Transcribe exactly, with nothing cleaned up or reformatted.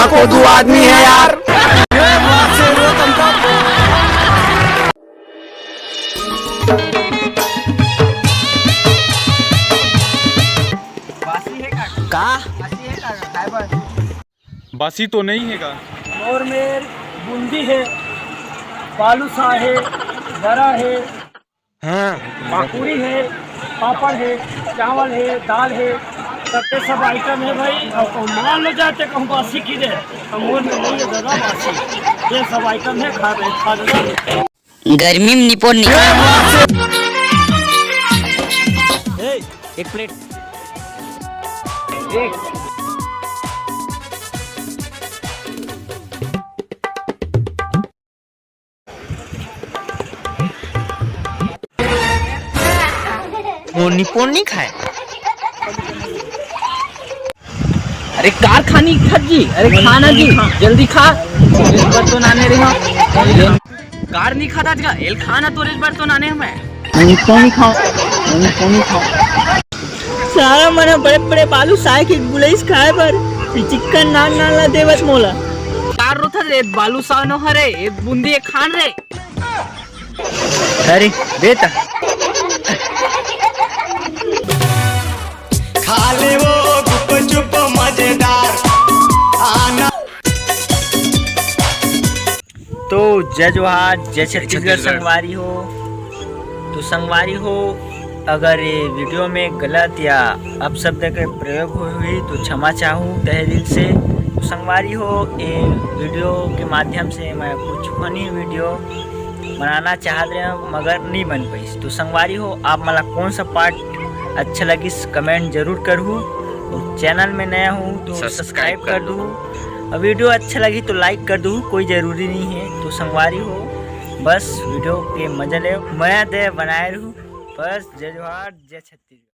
कोदू आदमी है यार। का? बासी तो नहीं है का? मोरमेर, बूंदी है, बालूशाह है, बरा है, हाँ। पापूरी है, पापड़ है, चावल है, दाल है, सबके सब आइटम है भाई। और कहूँ मान लो जाते कहूँ बासी की दे, तो मोर में नहीं है दादा बासी। ये सब आइटम है, खा रहे, खा रहे। गर्मी में निपोर नहीं। ए, एक प्लेट। एक। मोर निपोर नहीं खाए। अरे कार खानी खत जी, अरे खाना जी, जल्दी खा। इस बार तो नाने रही हूँ। कार नहीं खाता आज का, एल खाना तो इस बार तो नाने हमें। मोर निपोर नहीं खाओ, मोर निपोर नहीं खाओ। सारा मन बड़े बड़े बालूशाह के गुलैस खाए बर चिक्कन नान नान ला देवत मोला। कार रोथा रे बालूशाह नो हरे, ए बूंदी ए खान रे। अरे बेटा। खा ले वो गुपचुप मजेदार खाना। तो जय जोहार, जय छत्तीसगढ़। संगवारी हो, तो संगवारी हो, अगर ये वीडियो में गलत या अपशब्द के प्रयोग हुई हुई तो क्षमा चाहूँ तहे दिल से। तो संगवारी हो, ये वीडियो के माध्यम से मैं कुछ फनी वीडियो बनाना चाहत रहे हूँ, मगर नहीं बन पाइस। तो संगवारी हो, आप मला कौन सा पार्ट अच्छा लगिस, कमेंट जरूर करहू। और चैनल में नया हूँ तो सब्सक्राइब कर दू। और वीडियो अच्छा लगी तो लाइक कर दू, कोई जरूरी नहीं है। तो संगवारी हो, बस वीडियो के मजा ले, मया दे बनाए रहू। बस जय जोहार, जय छत्तीसगढ़।